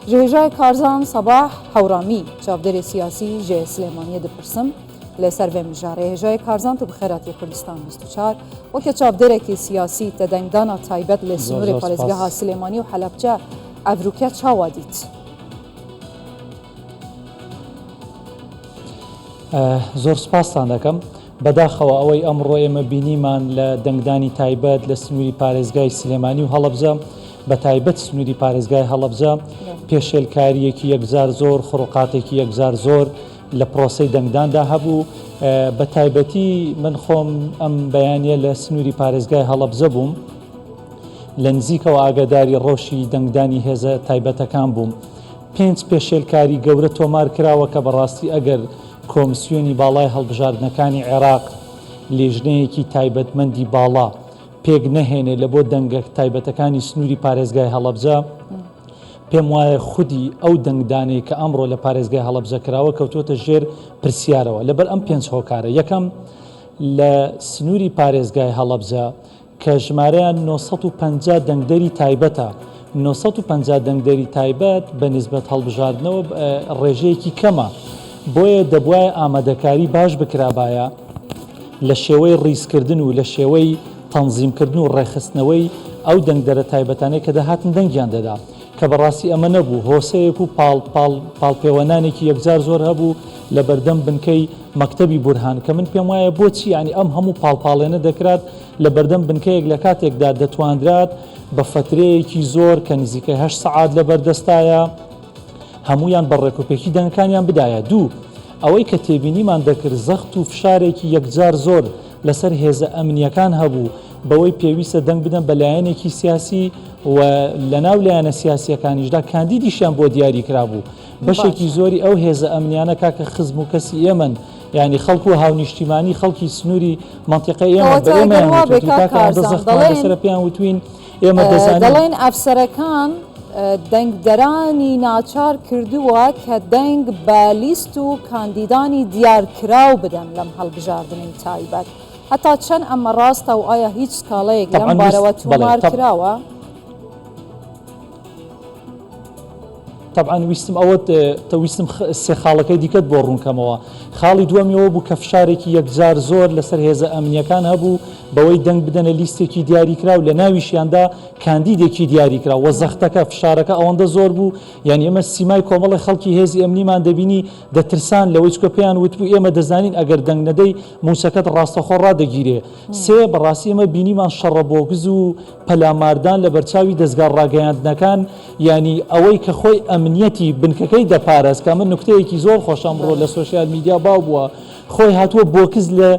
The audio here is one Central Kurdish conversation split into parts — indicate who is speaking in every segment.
Speaker 1: Ji hêjayê Karzan Sebah Hewramî, çavdêrê siyasî ji Silêmaniyê dipirsim li ser vê mijarê. Hêjayê Karzan tu bi xêr hatiye Kurdistan 24. Weke çavdêrekî siyasî te dengdana taybet li
Speaker 2: Zor
Speaker 1: sînorê
Speaker 2: zor
Speaker 1: parêzgeha
Speaker 2: spas.
Speaker 1: Silêmanî û Helebçe evrûke çawa dît?
Speaker 2: زۆر سوپاستان دەکەم. بەداخەوە ئەوەی ئەمڕۆ ئێمە بینیمان لە دەنگدانی تایبەت لە سنووری پارێزگای سلێمانی و هەڵەبجە، بە تایبەت سنووری پارێزگای هەڵەبجە، پێشێلکارییەکی یەکجار زۆر، خڕوقاتێکی یەکجار زۆر لە پرۆسەی دەنگداندا هەبوو. بە تایبەتی من خۆم ئەم بەیانییە لە سنووری پارێزگای هەڵەبجە بووم، لە نزیکەوە ئاگاداری ڕەوشی دەنگدانی هێزە تایبەتەکان بووم. پێنج پێشێلکاری گەورە تۆمار کراوە کە بەڕاستی ئەگەر کۆمسیۆنی باڵای هەڵبژاردنەکانی عێراق لیژنەیەکی تایبەتمەندی باڵا پێک نەهێنێ لە بۆ دەنگە تایبەتەکانی سنووری پارێزگای هەڵەبجە، پێم وایە خودی ئەو دەنگدانەی کە ئەمڕۆ لە پارێزگای هەڵەبجە کراوە کەوتووەتە ژێر پرسیارەوە لەبەر ئەم پێنج هۆکارە، یەکەم، لە سنووری پارێزگای هەڵەبجە کە ژمارەیان 950 دەنگدەری تایبەتە، 950 دەنگدەری تایبەت بە نیسبەت هەڵبژاردنەوە ڕێژەیەکی کەمە، بۆیە دەبوایە ئامادەکاری باش بکرابایە لە شێوەی ڕیزکردن و لە شێوەی تەنزیمکردن و ڕێکخستنەوەی ئەو دەنگدەرە تایبەتانەی کە دەهاتن دەنگیان دەدا، کە بەڕاستی ئەمە نەبوو، هۆسەیەک و پاڵ پاڵ پاڵپێوەنانێکی یەکجار زۆر هەبوو لە بەردەم بنکەی مەکتەبی بورهان کە من پێم وایە بۆچی یانی ئەم هەموو پاڵپاڵێنە دەکرات لە بەردەم بنکەیەک لە کاتێکدا دەتوانرات بە فەترەیەکی زۆر کە نزیکەی هەشت سەعات لە بەردەستایە هەموویان بە ڕێکوپێکی دەنگەکانیان بدایە. دوو، ئەوەی کە تێبینیمان دەکرد زەخت و فشارێکی یەکجار زۆر لەسەر هێزە ئەمنییەکان هەبوو بەوەی پێویستە دەنگ بدەن بە لایەنێکی سیاسی و لەناو لایەنە سیاسییەکانیشدا کاندیدیشیان بۆ دیاری کرابوو. بەشێکی
Speaker 1: باشە.
Speaker 2: زۆری ئەو هێزە ئەمنیانە کاکە خزم و کەسی ئێمەن یانی خەڵک و هاونیشتیمانی خەڵکی سنووری مەنتیقەی ئێمەن بە
Speaker 1: کەواتە ئەگەر
Speaker 2: ئێمەیان
Speaker 1: وا بێ
Speaker 2: وتووە
Speaker 1: کاک
Speaker 2: کاکە ئەوەندە
Speaker 1: کارزان
Speaker 2: زەختمان
Speaker 1: دەڵێن
Speaker 2: لەسەرە پێیان وتووین ئێمە دەزانین.
Speaker 1: دەڵێن ئەفسەرەکان دەنگدەرانی ناچار کردووە کە دەنگ بە لیست و کاندیدانی دیارکراو بدەن لەم هەڵبژاردنەی تایبەت. هەتا چەند ئەمە ڕاستە و ئایا هیچ سکاڵەیەک لەم
Speaker 2: تەبعەن ویست
Speaker 1: بارەوە
Speaker 2: بەڵێ
Speaker 1: تۆمار
Speaker 2: تەب
Speaker 1: کراوە؟
Speaker 2: تەبعەن ویستم ئەوەت ویستم سێ خاڵەکەی دیکەت بۆ ڕوون کەمەوە. خاڵی دووەمی ئەوە بوو کە فشارێکی یەکجار زۆر لەسەر هێزە ئەمنییەکان هەبوو بەوەی دەنگ بدەنە لیستێکی دیاریکراو لە ناویشیاندا کاندیدێکی دیاریکراو و زەختەکە فشارەکە ئەوەندە زۆر بوو یانی ئێمە سیمای کۆمەڵی خەڵکی هێزی ئەمنیمان دەبینی دەترسان لەوەی چونکە پێیان وتبوو ئێمە دەزانین ئەگەر دەنگ نەدەی مووچەکەت ڕاستەخۆ ڕادەگیرێ. سێ، بەڕاستی ئێمە بینیمان شەڕە بۆکس و پەلاماردان لە بەرچاوی دەزگا ڕاگەیاندنەکان یانی ئەوەی کە خۆی ئەمنیەتی بنکەکەی دەپاراست کە ئەمە نوکتەیەکی زۆر خۆشە ئەمڕۆ لە سۆشیال میدیا باو بووە خۆی هاتووە بۆکس لە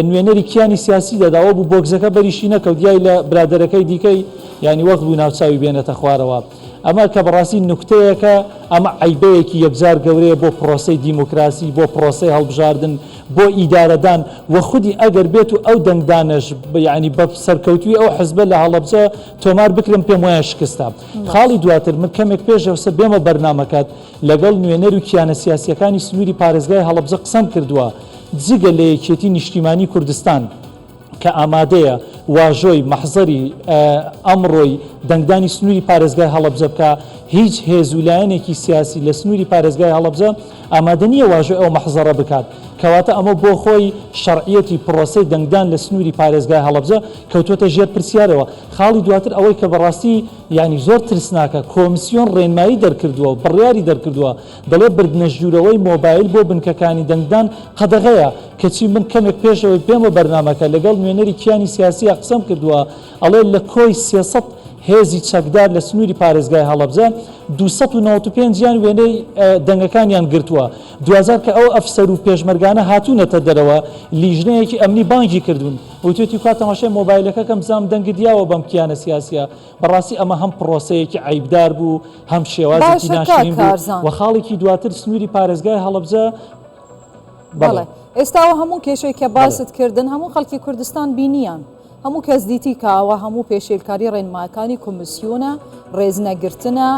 Speaker 2: نوێنەری کیانی سیاسی دەدا ئەوە بوو بۆکسەکە بەریشی نەکەوت یای لە برادەرەکەی دیکەی یانی وەخت بوو ناوچاوی بێنێتە خوارەوە ئەمە کە بەڕاستی نوکتەیەکە ئەمە عەیبەیەکی یەکجار گەورەیە بۆ پرۆسەی دیموکراسی بۆ پرۆسەی هەڵبژاردن بۆ ئیدارەدان و خودی ئەگەر بێت و ئەو دەنگدانەش یانی بە سەرکەوتووی ئەو حزبە لە هەڵەبجە تۆمار بکرێن پێم وایە شکستە. خاڵی دواتر من کەمێک پێش ئەوسە بێمە بەرنامەکەت لەگەڵ نوێنەر و کیانە سیاسییەکانی سنووری پارێزگای هەڵەبجە قسەم کردووە جگە لە یەکێتی نیشتیمانی کوردستان، کە ئامادەیە واژۆی مەحزەری ئەمڕۆی دەنگدانی سنووری پارێزگای هەڵەبجە بکا، هیچ هێز و لایەنێکی سیاسی لە سنووری پارێزگای هەڵەبجە ئامادە نییە واژۆی ئەو مەحزەڕە بکات. کەواتە ئەمە بۆ خۆی شەرعیەتی پرۆسەی دەنگدان لە سنووری پارێزگای هەڵەبجە کەوتووەتە ژێر پرسیارەوە. خاڵی دواتر ئەوەی کە بەڕاستی یانی زۆر ترسناکە، کۆمسیۆن ڕێنمایی دەرکردووە و بڕیاری دەرکردووە دەڵێ بردنەژوورەوەی مۆبایل بۆ بنکەکانی دەنگدان قەدەغەیە، کەچی من کەمێک پێش ئەوەی بێمە بەرنامەکە لەگەڵ نوێنەری کیانی سیاسییا قسەم کردووە ئەڵێ لە کۆی 300 هێزی چەکدار لە سنووری پارێزگای هەڵەبجە 295 یان وێنەی دەنگەکانیان گرتووە دواجار کە ئەو ئەفسەر و پێشمەرگانە هاتوونەتە دەرەوە لیژنەیەکی ئەمنی بانگی کردوون وتوێتی کوا تەماشای مۆبایلەکە کەم بزانم دەنگت یاوە بەم کیانە سیاسیە بەڕاستی ئەمە هەم پڕۆسەیەکی عەیبدار بوو هەم شێوازێکی
Speaker 1: باشە کاک
Speaker 2: ناشرین بوو
Speaker 1: کارزان.
Speaker 2: و خاڵێکی دواتر سنووری پارێزگای هەڵەبجە بەڵێ.
Speaker 1: بەڵێ ئێستا ئەوە هەموو کێشەی کە
Speaker 2: بەڵێ.
Speaker 1: باست کردن هەموو خەڵکی کوردستان بینیان هەموو کەس دیتی کە ئەوە هەموو پێشێلکاری ڕێنماکانی کۆمیسیۆنە ڕێزنەگرتنە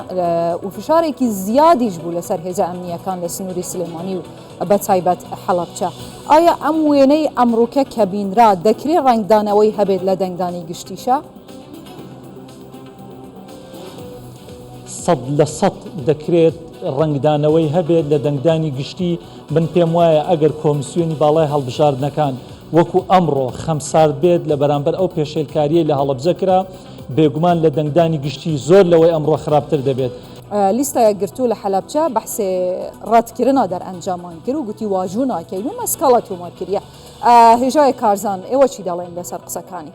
Speaker 1: و فشارێکی زیادیش بوو لەسەر هێزە ئەمنییەکان لە سنووری سلێمانی و بە تایبەت حەڵەبچە ئایا ئەم وێنەی ئەمڕوکە کە بینرا دەکرێ ڕەنگدانەوەی هەبێت لە دەنگدانی گشتیشا؟
Speaker 2: 100% دەکرێت ڕەنگدانەوەی هەبێت لە دەنگدانی گشتی، من پێم وایە ئەگەر کۆمسیۆنی باڵای هەڵبژاردنەکان وەکو ئەمڕۆ خەمسارد بێت لە بەرامبەر ئەو پێشێلکارییەی لە هەڵەبجە کرا، بێگومان لە دەنگدانی گشتی زۆر لەوەی ئەمڕۆ خراپتر دەبێت.
Speaker 1: لیستا یەکگرتوو لە حەلەبچە بەحسێ ڕەتکردنا دەرئەنجامان کرد و گوتی واژوو ناکەین و مەسکەڵە تۆمار کریە. هێژای کارزان ئێوە چی دەڵێن لەسەر قسەکانی؟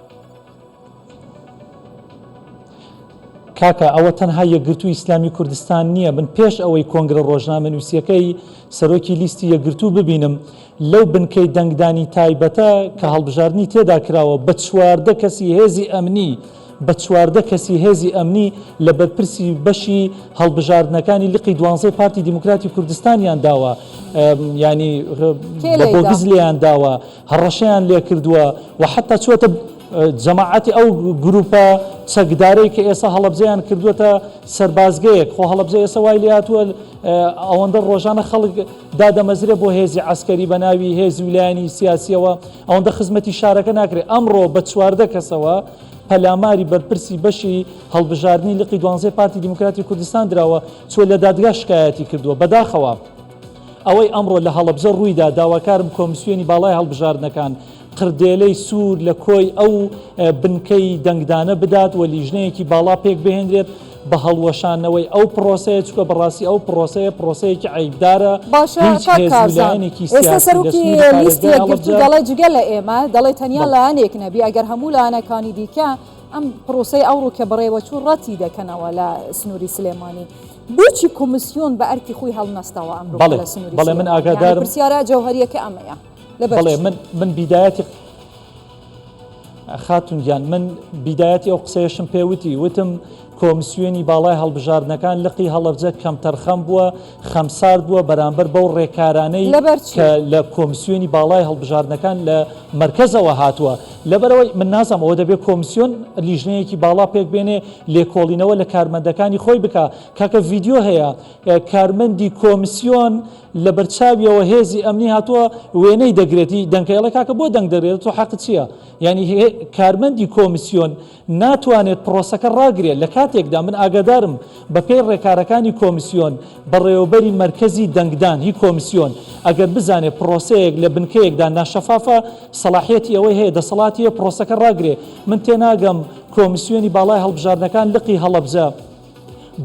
Speaker 2: کاکە ئەوە تەنها یەکگرتوو ئیسلامی کوردستان نییە، من پێش ئەوەی کۆنگرە ڕۆژنامەنووسییەکەی سەرۆکی لیستی یەکگرتوو ببینم لەو بنکەی دەنگدانی تایبەتە کە هەڵبژاردنی تێدا کراوە بە 14 کەسی هێزی ئەمنی بە 14 کەسی هێزی ئەمنی لە بەرپرسی بەشی هەڵبژاردنەکانی لقی دوانزەی پارتی دیموکراتی کوردستانیان داوە ینی بە بۆگز لێیان داوە هەڕەشەیان لێکردووە و حتا چووەتە جەماعەتی ئەو گروپە چەکدارەی کە ئێستا هەڵەبجەیان کردووەتە سەربازگەیەک، خۆ هەڵەبجە ئێستا وای لێهاتووە ئەوەندە ڕۆژانە خەڵک دادەمەزرێ بۆ هێزی عەسکەری بە ناوی هێز و لایەنی سیاسیەوە ئەوەندە خزمەتی شارەکە ناکرێت ئەمڕۆ بە 14 کەسەوە پەلاماری بەرپرسی بەشی هەڵبژاردنی لقی دوانزەی پارتی دیموکراتی کوردستان دراوە چوە لە دادگا شکایەتی کردووە بەداخەوە ئەوەی ئەمڕۆ لە هەڵەبجە ڕوویدا داواکارم کۆمسیۆنی باڵای هەڵبژاردنەکان قردێلەی سوور لە کۆی ئەو بنکەی دەنگدانە بدات و لیژنەیەکی باڵا پێک بهێنرێت بە هەڵوەشاندنەوەی ئەو پرۆسەیە، چونکە بەڕاستی ئەو پرۆسەیە پرۆسەیەکی عەیبدارە،
Speaker 1: باشە
Speaker 2: هیچ
Speaker 1: کاک
Speaker 2: هێز و
Speaker 1: کارزان
Speaker 2: لایەنێکی
Speaker 1: ئێستا
Speaker 2: سیاسی لە
Speaker 1: سەرۆکی
Speaker 2: سنووری
Speaker 1: لیستی
Speaker 2: پارێزگای
Speaker 1: یەکگرتوو
Speaker 2: هەڵەبجە
Speaker 1: دەڵێ جگە لە ئێمە دەڵێ تەنیا
Speaker 2: بەڵێ.
Speaker 1: لایەنێک نەبی ئەگەر هەموو لایەنەکانی دیکە ئەم پرۆسەی ئەوڕۆ کە بەڕێوەچوو ڕەتی دەکەنەوە لە سنووری سلێمانی بۆچی کۆمسیۆن بە ئەرکی خۆی هەڵنەستاوە ئەمڕۆ
Speaker 2: بەڵێ
Speaker 1: لە سنووری
Speaker 2: بەڵێ من
Speaker 1: سلێمانی یانی
Speaker 2: ئاگادارم.
Speaker 1: پرسیارە جەوهەرییەکە ئەمەیە. لەبەر
Speaker 2: بەڵێ
Speaker 1: چی؟
Speaker 2: من من بیدایەتی خاتون گیان من بیدایەتی ئەو قسەیەشم پێ وتی وتم کۆمسیۆنی باڵای هەڵبژاردنەکان لقی هەڵەبجە کەمتەرخەم بووە خەمسارد بووە بەرامبەر بەو ڕێکارانەی
Speaker 1: لەبەر چی؟
Speaker 2: کە لە کۆمسیۆنی باڵای هەڵبژاردنەکان لە مەرکەزەوە هاتووە لەبەرەوەی من نازانم ئەوە دەبێت کۆمسیۆن لیژنەیەکی باڵا پێک بێنێ لێکۆڵینەوە لە کارمەندەکانی خۆی بکا کاکە ڤیدیۆ هەیە کارمەندی کۆمسیۆن لەبەرچاویەوە هێزی ئەمنی هاتووە وێنەی دەگرێت ی دەنکە ئەڵێ کاکە بۆ دەنگ دەگرێت تۆ حەقت چییە یعنی کارمەندی کۆمسیۆن ناتوانێت پرۆسەکە ڕاگرێت لە کاتێکدا من ئاگادارم بە پێی ڕێکارەکانی کۆمسیۆن بەڕێوەبەری مەرکەزی دەنگدان هی کۆمسیۆن ئەگەر بزانێت پرۆسەیەک لە بنکەیەکدا ناشەفافە سەڵاحیەتی ئەوەی هەیە دەسەڵاتی هەیە پرۆسەکە ڕاگرێ من تێناگەم کۆمسیۆنی باڵای هەڵبژاردنەکان لقی هەڵەبجە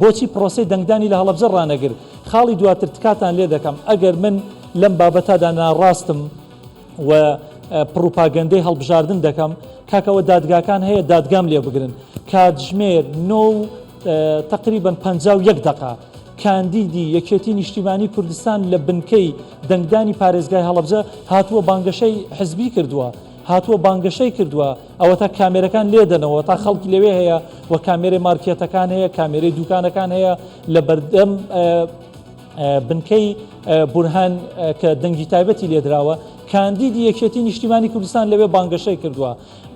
Speaker 2: بۆچی پرۆسەی دەنگدانی لە هەڵەبجە ڕانەگرت؟ خاڵی دواتر تکاتان لێ دەکەم ئەگەر من لەم بابەتەدا ناڕاستم و پڕوپاگەندەی هەڵبژاردن دەکەم کاک ئەوە دادگاکان هەیە دادگام لێ بگرن کاتژمێر نۆ و تەقریبەن 51 دەقە کاندیدی یەکێتی نیشتیمانی کوردستان لە بنکەی دەنگدانی پارێزگای هەڵەبجە هاتووە بانگەشەی حزبی کردووە هاتووە بانگەشەی کردووە ئەوەتا کامێرەکان لێدەنەوە تا خەڵکی لەوێ هەیە و کامێرەی مارکێتەکان هەیە کامێرەی دوکانەکان هەیە لە بەردەم بنکەی بورهان کە دەنگی تایبەتی لێدراوە کاندیدی یەکێتی نیشتیمانی کوردستان لەوێ بانگەشەی کردووە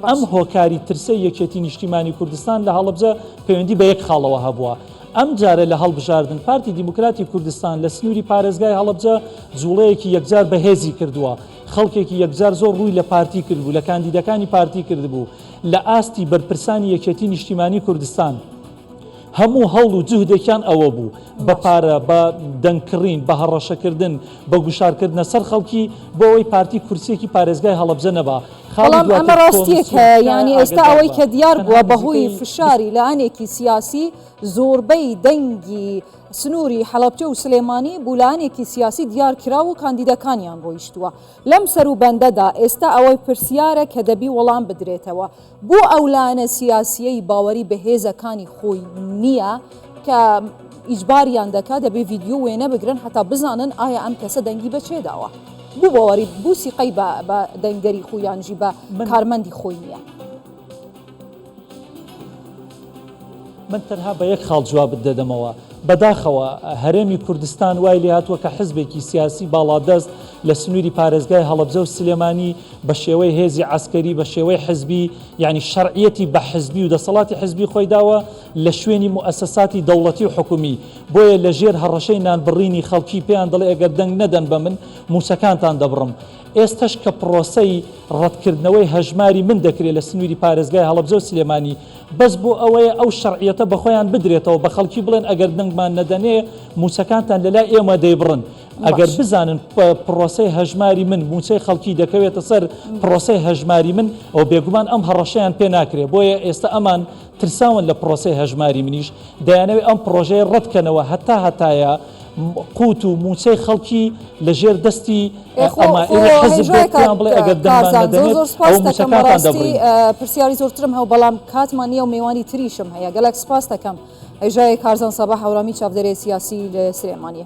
Speaker 2: ئەم هۆکاری ترسەی یەکێتی نیشتیمانی کوردستان لە هەڵەبجە پەیوەندی بە یەک خاڵەوە هەبووە ئەم جارە لە هەڵبژاردن پارتی دیموکراتی کوردستان لە سنووری پارێزگای هەڵەبجە جوڵەیەکی یەکجار بەهێزی کردووە خەڵکێکی یەکجار زۆر ڕووی لە پارتی کردبوو، لە کاندیدەکانی پارتی کردبوو، لە ئاستی بەرپرسانی یەکێتی نیشتیمانی کوردستان هەموو هەوڵ و جوهدێکیان ئەوە بوو بە پارە، بە دەنگ کڕین، بە هەڕەشەکردن، بە گوشارکردنە سەر خەڵکی بۆ ئەوەی پارتی کورسییەکی پارێزگای هەڵەبجە نەبا. خاڵی
Speaker 1: بەڵام ئەمە
Speaker 2: دواتر
Speaker 1: ڕاستییەک
Speaker 2: کۆمسیۆن
Speaker 1: هەیە،
Speaker 2: تکایە
Speaker 1: یانی ئێستا
Speaker 2: ئاگەدار
Speaker 1: ئەوەی
Speaker 2: بە
Speaker 1: کە دیار
Speaker 2: تەنها
Speaker 1: بووە بەهۆی
Speaker 2: نزیکەی 20
Speaker 1: فشاری لایەنێکی سیاسی زۆربەی دەنگی سنووری هەڵەبجە و سلێمانی بو لایەنێکی سیاسی دیار کراو و کاندیدەکانیان ڕۆیشتووە. لەم سەروبەندەدا ئێستا ئەوەی پرسیارە کە دەبی وەڵام بدرێتەوە بۆ ئەو لایەنە سیاسییەی باوەری بە هێزەکانی خۆی نییە کە ئیجباریان دەکا دەبێ ڤیدیۆ وێنە بگرن هەتا بزانن ئایا ئەم کەسە دەنگی بە چێ داوە؟ بۆ باوەری بو سیقەی بە بە دەنگدەری خۆی یانژی بە
Speaker 2: من
Speaker 1: کارمەندی خۆی نییە؟
Speaker 2: من تەنها بە یەک خاڵ جوابت دەدەمەوە. بەداخەوە هەرێمی کوردستان وای لێهاتووە کە حزبێکی سیاسی باڵادەست لە سنووری پارێزگای هەڵەبجە و سلێمانی بە شێوەی هێزی عەسکەری بە شێوەی حزبی یانی شەرعیەتی بە حزبی و دەسەڵاتی حزبی خۆی داوە لە شوێنی موئەسەساتی دەوڵەتی و حکومی بۆیە لە ژێر هەڕەشەی نان بڕینی خەڵکی پێیان دەڵێ ئەگەر دەنگ نەدەن بە من موچەکانتان دەبڕم ئێستەش کە پڕۆسەی ڕەتکردنەوەی هەژماری من دەکرێ لە سنووری پارێزگای هەڵەبجە و سلێمانی بەس بۆ ئەوەیە ئەو شەرعیەتە بە خۆیان بدرێتەوە بە خەڵکی بڵێن ئەگەر دەنگمان نەدەنێ موچەکانتان لە لای ئێمە دەیبڕن ئەگەر بزانن پڕۆسەی هەژماری من موچەی خەڵکی دەکەوێتە سەر پڕۆسەی هەژماری من ئەوە بێگومان ئەم هەڕەشەیان پێ ناکرێ بۆیە ئێستا ئەمان ترساون لە پڕۆسەی هەژماری منیش دەیانەوێت ئەم پڕۆژەیە ڕەت کەنەوە هەتا هەتایە قوت و موچەی خەڵکی لە ژێر دەستی ئەمائیری حزب بێت پێیان بڵێ ئەگەر دەنگمان نەدەنێت ئەوە موچەکانتان دەبڕین.
Speaker 1: پرسیاری زۆرترم هەو بەڵام کاتمان نییە و مێوانی تریشم هەیە گەلەک سپاس دەکەم هێژای کارزان سەباح هەورامی چاودێری سیاسی لە سلێمانیە.